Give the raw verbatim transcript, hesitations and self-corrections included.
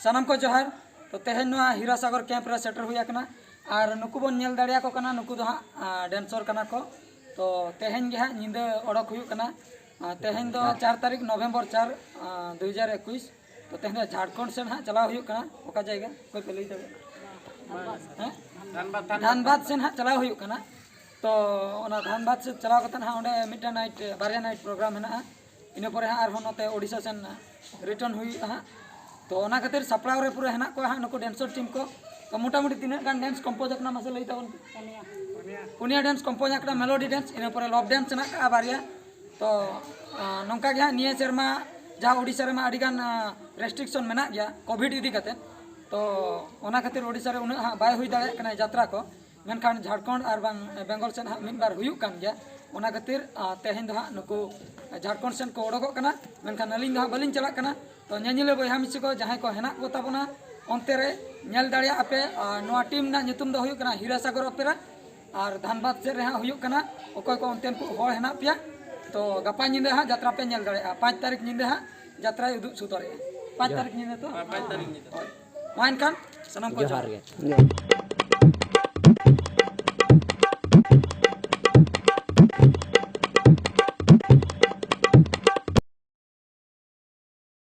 ᱥᱟᱱᱟᱢ ᱠᱚ ᱡᱚᱦᱟᱨ᱾ ᱛᱚ ᱛᱮᱦᱮᱧ ᱱᱚᱣᱟ ᱦᱤᱨᱟᱥᱟᱜᱚᱨ ᱠᱮᱢᱯ ᱨᱮ ᱥᱮᱴᱮᱨ ᱦᱩᱭ ᱟᱠᱟᱱᱟ᱾ ᱟᱨ ᱱᱩᱠᱩ ᱵᱚᱱ ᱧᱮᱞ ᱫᱟᱲᱮᱭᱟᱠᱚ ᱠᱟᱱᱟ, ᱱᱩᱠᱩ ᱫᱚ ᱦᱟᱸᱜ ᱰᱮᱱᱥᱚᱨ ᱠᱟᱱᱟ ᱠᱚ᱾ ᱛᱚ ᱛᱮᱦᱮᱧ ᱜᱮ ᱦᱟᱸᱜ ᱧᱤᱫᱟᱹ ᱚᱰᱚᱠ ᱦᱩᱭᱩᱜ ᱠᱟᱱᱟ᱾ ᱛᱮᱦᱮᱧ ᱫᱚ ᱪᱟᱨ ᱛᱟᱹᱨᱤᱠᱷ ᱱᱚᱵᱷᱮᱢᱵᱚᱨ ᱪᱟᱨ, ᱫᱩ ᱦᱟᱡᱟᱨ ᱮᱠᱩᱥ᱾ ᱛᱚ ᱛᱮᱦᱮᱧ ᱫᱚ ᱡᱷᱟᱲᱠᱷᱚᱸᱰ ᱥᱮᱱ ᱦᱟᱸᱜ ᱪᱟᱞᱟᱣ ᱦᱩᱭᱩᱜ ᱠᱟᱱᱟ᱾ ᱚᱠᱟ ᱡᱟᱭᱜᱟ ᱚᱠᱚᱭ ᱯᱮ ᱞᱟᱹᱭ ᱫᱟᱲᱮᱭᱟᱜᱼᱟ? ᱦᱮᱸ? ᱫᱷᱟᱱᱵᱟᱫᱽ ᱥᱮᱱ ᱦᱟᱸᱜ ᱪᱟᱞᱟᱣ ᱦᱩᱭᱩᱜ ᱠᱟᱱᱟ᱾ ᱛᱚ ᱚᱱᱟ ᱫᱷᱟᱱᱵᱟᱫᱽ ᱥᱮᱫ ᱪᱟᱞᱟᱣ ᱠᱟᱛᱮ ᱦᱟᱸᱜ ᱚᱸᱰᱮ ᱢᱤᱫᱴᱟᱝ ᱱᱟᱭᱤᱴ, ᱵᱟᱨᱭᱟ ᱱᱟᱭᱤᱴ ᱯᱨᱳᱜᱨᱟᱢ ᱢᱮᱱᱟᱜᱼᱟ᱾ ᱤᱱᱟᱹ ᱯᱚᱨᱮ ᱦᱟᱸᱜ ᱟᱨᱦᱚᱸ ᱱᱚᱛᱮ ᱳᱰᱤᱥᱟ ᱥᱮᱱ ᱨᱤᱴᱟᱨᱱ ᱦᱩᱭᱩᱜᱼᱟ ᱦᱟᱸᱜ᱾ ᱛᱚ ᱚᱱᱟ ᱠᱷᱟᱹᱛᱤᱨ ᱥᱟᱯᱲᱟᱣ ᱨᱮ ᱯᱩᱨᱟᱹ ᱦᱮᱱᱟᱜ ᱠᱚᱣᱟ ᱦᱟᱸᱜ ᱱᱩᱠᱩ ᱰᱮᱱᱥᱚᱨ ᱴᱤᱢ ᱠᱚ᱾ ᱛᱚ ᱢᱚᱴᱟᱢᱩᱴᱤ ᱛᱤᱱᱟᱹᱜ ᱜᱟᱱ ᱰᱮᱱᱥ ᱠᱚᱢᱯᱳᱡᱽ ᱟᱠᱟᱱᱟ ᱢᱟᱥᱮ ᱞᱟᱹᱭ ᱛᱟᱵᱚᱱ ᱯᱮ᱾ ᱯᱩᱱᱭᱟ ᱰᱮᱱᱥ ᱠᱚᱢᱯᱳᱡᱽ ᱟᱠᱟᱱᱟ, ᱢᱮᱞᱳᱰᱤ ᱰᱮᱱᱥ, ᱤᱱᱟᱹ ᱯᱚᱨᱮ ᱞᱚᱵᱽ ᱰᱮᱱᱥ ᱦᱮᱱᱟᱜ ᱠᱟᱜᱼᱟ ᱵᱟᱨᱭᱟ᱾ ᱛᱚ ᱱᱚᱝᱠᱟ ᱜᱮ ᱦᱟᱸᱜ ᱱᱤᱭᱟᱹ ᱥᱮᱨᱢᱟ ᱡᱟᱦᱟᱸ ᱳᱰᱤᱥᱟ ᱨᱮᱢᱟ ᱟᱹᱰᱤ ᱜᱟᱱ ᱨᱮᱥᱴᱨᱤᱠᱥᱚᱱ ᱢᱮᱱᱟᱜ ᱜᱮᱭᱟ ᱠᱳᱵᱷᱤᱰ ᱤᱫᱤ ᱠᱟᱛᱮ᱾ ᱛᱚ ᱚᱱᱟ ᱠᱷᱟᱹᱛᱤᱨ ᱳᱰᱤᱥᱟ ᱨᱮ ᱩᱱᱟᱹᱜ ᱦᱟᱸᱜ ᱵᱟᱭ ᱦᱩᱭ ᱫᱟᱲᱮᱭᱟᱜ ᱠᱟᱱᱟ ᱡᱟᱛᱨᱟ ᱠᱚ᱾ ᱢᱮᱱᱠᱷᱟᱱ ᱡᱷᱟᱲᱠᱷᱚᱸᱰ ᱟᱨ ᱵᱟᱝ ᱵᱮᱝᱜᱚᱞ ᱥᱮᱫ ᱦᱟᱸᱜ ᱢᱤᱫ ᱵᱟᱨ ᱦᱩᱭᱩᱜ ᱠᱟᱱ ᱜᱮᱭᱟ᱾ ᱚᱱᱟ ᱠᱷᱟᱹᱛᱤᱨ ᱛᱮᱦᱮᱧ ᱫᱚ ᱦᱟᱸᱜ ᱱᱩᱠᱩ ᱡᱷᱟᱲᱠᱷᱚᱸᱰ ᱥᱮᱱ ᱠᱚ ᱚᱰᱚᱠᱚᱜ ᱠᱟᱱᱟ᱾ ᱢᱮᱱᱠᱷᱟᱱ ᱟᱹᱞᱤᱧ ᱫᱚ ᱦᱟᱸᱜ ᱵᱟᱹᱞᱤᱧ ᱪᱟᱞᱟᱜ ᱠᱟᱱᱟ᱾ ᱛᱚ ᱧᱮᱧᱮᱞᱤᱭᱟᱹ ᱵᱚᱭᱦᱟ ᱢᱤᱥᱤ ᱠᱚ ᱡᱟᱦᱟᱸᱭ ᱠᱚ ᱦᱮᱱᱟᱜ ᱠᱚ ᱛᱟᱵᱚᱱᱟ ᱚᱱᱛᱮ ᱨᱮ, ᱧᱮᱞ ᱫᱟᱲᱮᱭᱟᱜᱼᱟ ᱯᱮ᱾ ᱟᱨ ᱱᱚᱣᱟ ᱴᱤᱢ ᱨᱮᱱᱟᱜ ᱧᱩᱛᱩᱢ ᱫᱚ ᱦᱩᱭᱩᱜ ᱠᱟᱱᱟ ᱦᱤᱨᱟᱥᱟᱜᱚᱨ ᱚᱯᱮᱨᱟ᱾ ᱟᱨ ᱫᱷᱟᱱᱵᱟᱫᱽ ᱥᱮᱫ ᱨᱮ ᱦᱟᱸᱜ ᱦᱩᱭᱩᱜ ᱠᱟᱱᱟ᱾ ᱚᱠᱚᱭ ᱠᱚ ᱚᱱᱛᱮᱱ ᱠᱚ ᱦᱚᱲ ᱦᱮᱱᱟᱜ ᱯᱮᱭᱟ, ᱛᱚ ᱜᱟᱯᱟ ᱧᱤᱫᱟᱹ ᱦᱟᱸᱜ ᱡᱟᱛᱨᱟ ᱯᱮ ᱧᱮᱞ ᱫᱟᱲᱮᱭᱟᱜᱼᱟ᱾ ᱯᱟᱸᱪ ᱛᱟᱹᱨᱤᱠᱷ ᱧᱤᱫᱟᱹ ᱦᱟᱸᱜ ᱡᱟᱛᱨᱟᱭ ᱩᱫᱩᱜ ᱥᱚᱫᱚᱨᱮᱜᱼᱟ᱾ ᱯᱟᱸᱪ ᱛᱟᱹᱨᱤᱠᱷ ᱧᱤᱫᱟᱹ ᱛᱚ? ᱦᱳᱭ᱾ ᱢᱟ ᱮᱱᱠᱷᱟᱱ ᱥᱟᱱᱟᱢ ᱠᱚ ᱡᱚᱦᱟᱨ ᱡᱚᱦᱟᱨ᱾ ᱜᱮ᱾